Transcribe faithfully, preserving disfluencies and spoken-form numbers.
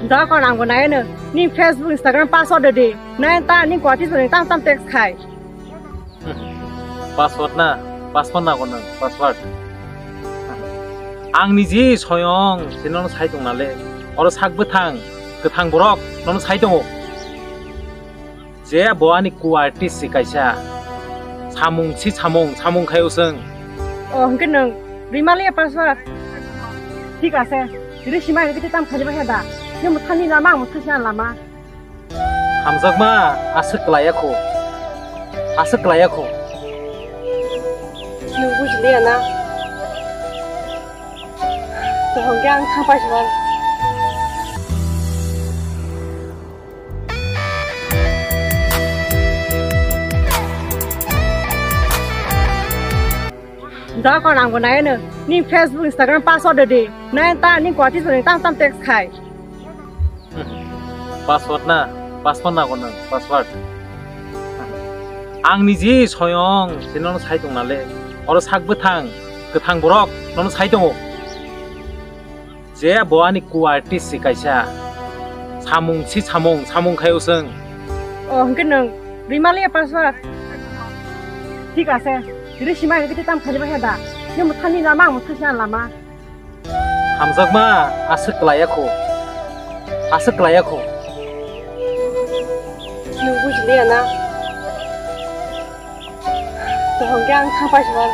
Doga kon ang bo nai no. Ni Facebook, Instagram password de di. Nai ta ni kwati soni tam tam text khai. Password na, password na kono, password. Ang niji soyong, tinono sai tong nale. Oro sak bwthang, kwthang borok, nono sai tongo. Je bo ani kuarti si kaisa. Samung si samung, samung khayo seng. O, hwnkhe nwng rimali ya password. Thik ase. Risi mai hwnkhe tam khajaba heda. Ni muthani lama, ang muthasi lama. Hamjakma, aswk klaiya kho. Aswk klaiya kho. Nwng bujiliya na? Tong hwnkhe ang thangpai sibal. Doga kon ang bo nai no. Ni Facebook, Instagram password de di. Nai ta ni kwati soni tam tam text khai. Password na, password na kono, password. Ang niji soyong, tinono sai tong nale. Oro sak bwthang, kwthang borok, nono sai tongo. Je bo ani kuarti si kaisa. Samung si samung, samung khayo seng. O, hwnkhe nwng rimali ya password. Thik ase. Risi mai hwnkhe tam khajaba heda. Ni muthani lama, ang muthasi lama. Hamjakma, aswk klaiya kho. Aswk klaiya kho. Nwng bujiliya na? Tong hwnkhe ang thangpai sibal.